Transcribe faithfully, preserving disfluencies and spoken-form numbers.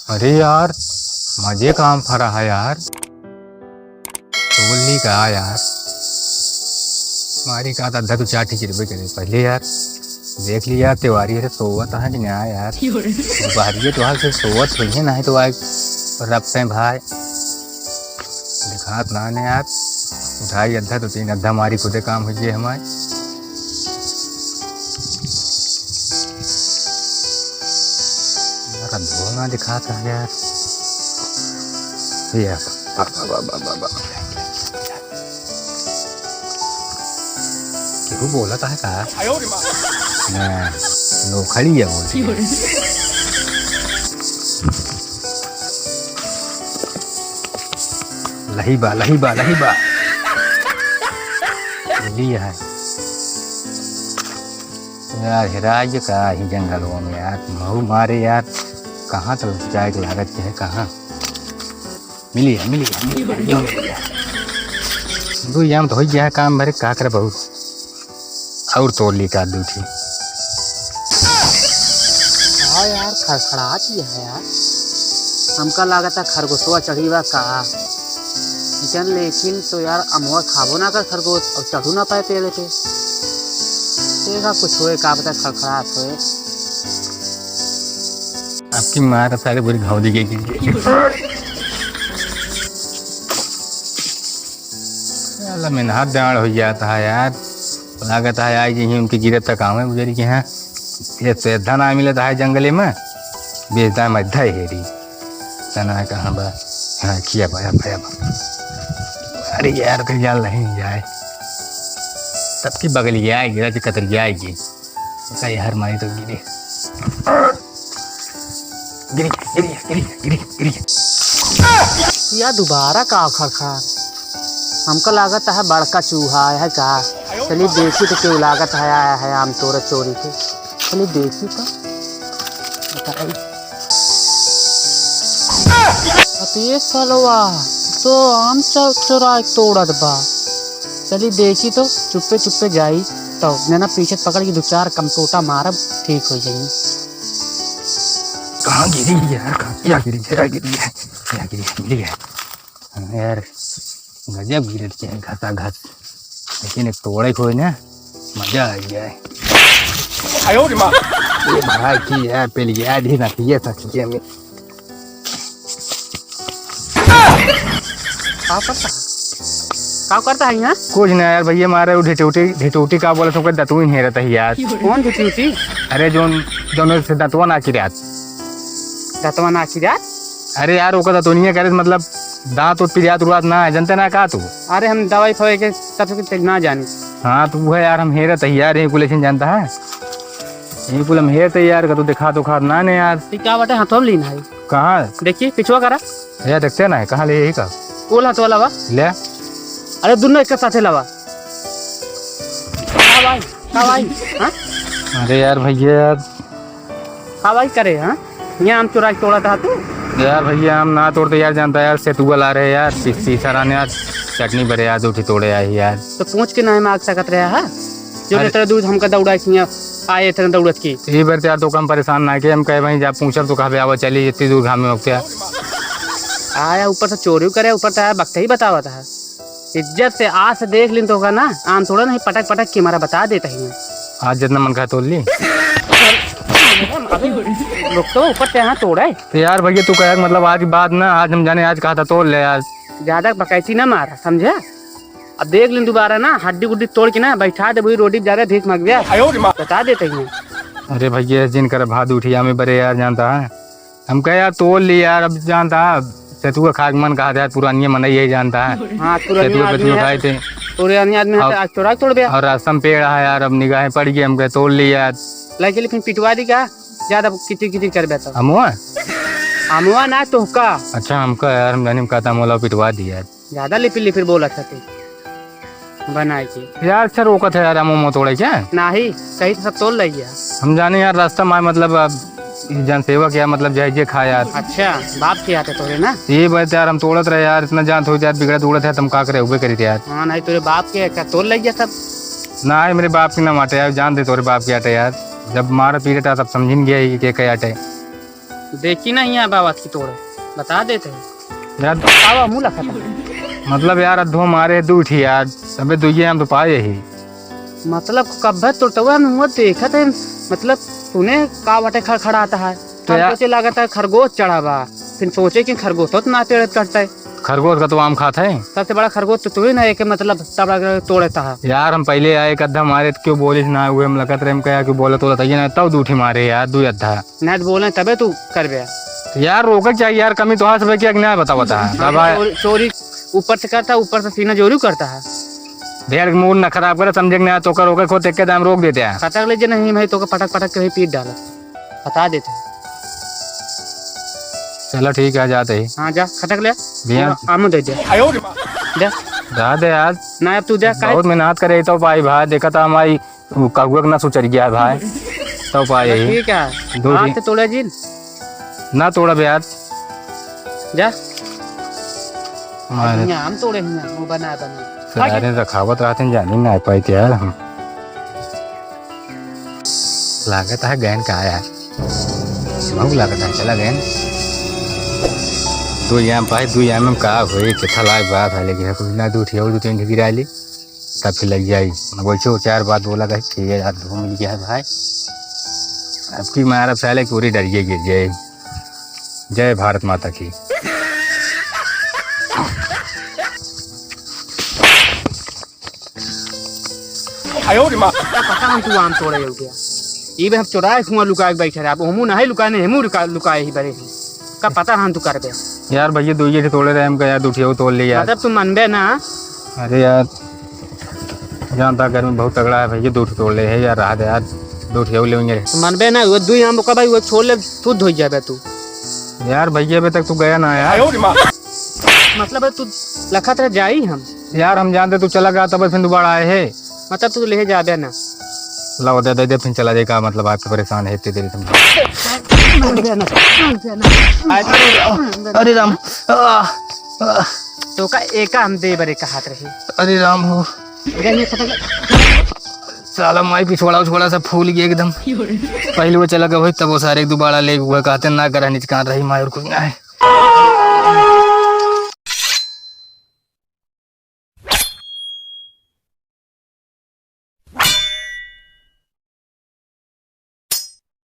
अरे यार, मजे काम फरा है यार। तोड़ ली का यार? मारी का था, धतु चाटी चिरबे करे पहले यार। देख लिया, तिवारी रे सोवत है कि ना यार? बाहरिये तो हाल से सोवत हुई है, नहीं तो आज रखते हैं भाई। दिखात ना ने यार, उठाई अद्धा तो तीन अद्धा मारी खुदे काम हो जाए हमारे। यार, अब धुआं ना दिखाता है यार। ये अब, अब, अब। केहू बोलत है का? ना, नोखड़ी है बोलती है। लही बा, लही बा, लही बा। मिली है। यार, हेरा ये का ही जंगल में यार, महू मारे यार, कहाँ तक जाए के लागत के है, कहाँ? मिली है, मिली है, मिली है, यो मिली है। दू याम तो हो गया है काम भरे, का करे बहुत। और तोड़ ली का दू थी। हाँ यार, खड़खड़ात ही है यार। हमका लागत है खरगोशवा चढ़ी बा का। जन लेकिन तो यार अमवा खाबो ना कर खरगोश और चढ़ू ना पाए पेड़ पे। देखा कुछ होए, का पता खड़खड़ात होए। आपकी माँ तो सारे पूरी घाव दी गई। साला मेहनत डांड हो जाता है यार। लागत है आज यहीं उनके गिरत तक आवे गुजरी के हैं। ये तो धन आ मिलत है जंगले में, बेचता है मध्य हेरी। तना कहाँ बा? हाँ, किया बा, बा, बा। अरे यार, कहीं जाल नहीं जाए। सबकी बगलिया आएगी, राज कतरिया आएगी। ऐसा यार मारी तो गिरी। गिरी, गिरी, गिरी, गिरी, गिरी। या दोबारा का खड़खड़ा? हमका लागत है बड़का चूहा है का? चली देखी तो क्यों लागत है, आया है आम तोड़ चोरी के। चली देखी तो। बताई। अब ये सलवा तो आम चो-, चोरा के तोड़त बा। चली देखी तो, चुप्पे चुप्पे जाई, तो जना पीछे पकड़ के दो चार कमटोटा मारब, ठीक हो जाई। कहाँ गिरी है यार, कहाँ, क्या गिरी, क्या गिरी है, क्या गिरी है, गिरी है। हाँ यार, गजब गिरत के है घसा घस, लेकिन एक तोड़े कोई ना, मजा आ जाए। आयो रे माँ। ये भाई की यार, पहले याद ही ना किया था, किया में। का करता है? का करता है यहाँ? कुछ ना यार, भैया मारे वो ढिटूटी, ढिटूटी का बोला तुमको, दतुई नहीं रहता है यार। कौन ढिटूटी? अरे जोन, जोन से दतुआ ना चिरात। दतुआ ना चिरात? अरे यार, ओकर दतुनिया करे, मतलब दांत उत पिरात उरात ना है, जानते ना का तू? अरे हम दवाई फवाई के सब कुछ ना जानी। हाँ, तो वो है यार, हम हेरत है यार, ये कुल ऐसे जानता है। ये कुल हम हेरत है यार, का तू दिखा तो खा ना ने यार। ये का बाटे, हाथों में लीन है। कहाँ? देखिए, पिछुआ करा। भैया, देखते ना है, कहाँ ले यही का? ओला तो वाला बा। ले। अरे, दोनों एक साथे लावा। का भाई? का भाई? हाँ? अरे यार, भैया यार। का भाई करे, हाँ? यहाँ आम चोरा के तोड़ा था तू? यार, भैया, आम ना तोड़ते यार, जानता यार, सेतुआ ला रहे यार, सी-, सीसा रान यार, चटनी बरे यार, दो ठे तोड़े आए यार। तो पूछ के ना मांग सकत रहे, हाँ? जो अरे। लेते दूध हमका दौड़ा के यहाँ आए थे दौड़त की। ये बार तो यार तो कम परेशान ना के, हम कहे भाई जा पूछब तो कहबे आवा चली इतनी दूर घाम में होते। आया ऊपर से चोरी करे, ऊपर से आया बकते ही बतावत है। इज्जत से आज से देख लिन तो होगा ना, आम तोड़ा नहीं पटक पटक के मारा बता देता ही मैं। आज जितना मन कहा तोड़ ली। रुक तो ऊपर से यहाँ तोड़ा है। तो यार भैया तू कहे मतलब आज की बात ना, आज हम जाने आज कहा था तोड़ ले यार। ज्यादा बकैती ना मारा समझे। अब देख लिन दोबारा ना हड्डी गुड्डी तोड़ के ना बैठा दे वही रोटी ज्यादा भीख मांग गया। आयो रे माँ। बता देते ही मैं। अरे भैया जिन कर भाद उठिया में बरे यार जानता है। हम कहे यार तोड़ ली यार, अब जानता है, सेतुआ खाक मन कहा था यार, पुरानिया मन यही जानता है। हाँ, पुरानिया सेतुआ, आदमी सेतुआ है। खाए थे। पुरानिया आदमी है, और, आज तोड़ा तोड़ बे। और रास्ता में पेड़ है यार, अब निगाहें पड़ गई, हम कहे तोड़ ली यार। लड़के लेकिन पिटवा दी का? ज्यादा किचिर किचिर कर बेटा। अमुआ? अमुआ ना तोहका। अच्छा, हमका यार, हम जाने में कहता मोला पिटवा दी यार। ज्यादा लिपिर लिपिर बोला था तू। बनाए के। यार, अच्छा रोकत है यार, अमो मो तोड़े क्या? नाही, कहीं तो सब तोड़ लग गया। हम जाने यार, रास्ता में मतलब, अब जनसेवा क्या मतलब, जाए जे खा यार। अच्छा, बाप के आते तोड़े ना? ये बात यार, हम तोड़त रहे यार, इतना जान थोड़ी यार, बिगड़त उड़त है, तुम का करे, उबे करी थे यार। हाँ, नहीं, तोरे बाप के का तोड़ लग गया सब? ना, ये मेरे बाप की ना माटे यार, जान दे तोरे बाप के आटे यार। जब मार पीटे था, तब समझिन गया ये के, के आटे। देखी नहीं है बाबा की तोड़े, बता देते हैं। यार, आवा मुँह लखत है। मतलब यार, अद्धो मारे दू ठी यार, अबे दुइये हम तो पाए ही। मतलब कब्बे तोड़तवा में हुआ देखत है, मतलब तूने का बटे खड़खड़ाता है। तो हम यार सोचे लागत है खरगोश चढ़ा बा, फिर सोचे कि खरगोश तो ना पेड़ पे चढ़ता है। खरगोश का तो आम खात है। सबसे बड़ा खरगोश तो तू ही ना, एक मतलब तबड़ा के तोड़ता है। यार हम पहले आए एक अद्धा मारे तो क्यों बोलिस ना, हुए हम लकत रहे, हम कहा कि बोलत बोलत आइए ना, तब दू ठी मारे यार, दू अद्धा। ना तो बोले तबे तू करबे। तो यार रोके के चाहिए यार, कमी तो हाथ से किया कि ना बता बता। हाँ, बाबा चोरी, चोरी ऊपर से करता है, ऊपर से सीना जोरू करता है। ढेर मूड ना खराब करे, समझे कि ना, तो कर रोके खो देख के दाम रोक देते हैं। खटक ले जे नहीं भाई, तो के पटक पटक के ही पीट डाला, बता देते हैं। चलो ठीक है, जाते ही। हाँ जा, खटक ले। भैया। आमो दे दे। दे। जा दे यार। ना अब तू दे, काहे? बहुत मेहनत करे तो भाई, भाई देखा था हमारी वो कहुआ के नस उचर गया है भाई। तो पाए ही। ठीक है। दो आज दिन। तो तोड़े जिन। ना तोड़ा बे यार। जा। मारे। यहाँ हम तोड़े हैं, वो बना, बना। सारे रखावत रहते हैं, जानी ना पाए थे यार हम। लागत है गैन का यार। बहुत लागत है, चला गैन। दो याम पाए, दो याम में का होई, कितना लायक बात है, लेकिन कुछ ना दो ठिया, दो तीन ठिया गिरा ली। तब फिर लग जाई। बोल छो चार बात बोला गई, ठीक है यार, धूम मिल गया है भाई। अब की मारब साले पूरी डरिए गिर जाए। जय भारत माता की। आयो रे माँ। पता हम तू आम तोड़े हो गया। ई बे हम चोराए हुआ लुकाए के बैठे रहे। अब हमू नहीं लुकाए, नहीं हमू लुका-, लुकाए ही बड़े ही। का पता हम तू करबे। यार भैया, दो ये तोड़े रहे हमका यार, दो ठिया तोड़ ले यार। मतलब तू मनबे ना। अरे यार, जानता गर्मी बहुत तगड़ा है भैया, दो ठो तोड़ ले है यार, रहा दे यार, दो ठो और लेवेंगे। तो मनबे ना, वो दुई आम का भाई, वो छोड़ ले, तू धोई जाबे तू। यार भैया, अबे तक तू गया ना यार। मतलब है तू लखत रह जाई हम। यार हम जानते तू चला गया, तब फिर दोबारा आए है। मतलब तू ले जाबे ना। लाओ दे, दे, दे, फिर चला जाए का, मतलब आपके परेशान है इतनी देर तुम। अरे राम, आ, आ। तो का एका हम दे बरे कहत रही। अरे राम हो। साला माई पिछवाड़ा उछवाड़ा सब फूल गया एकदम। पहले वो चला गया वही, तब वो सारे एक दोबारा ले हुए कहते ना करा निचकान रही माई और कुछ ना है।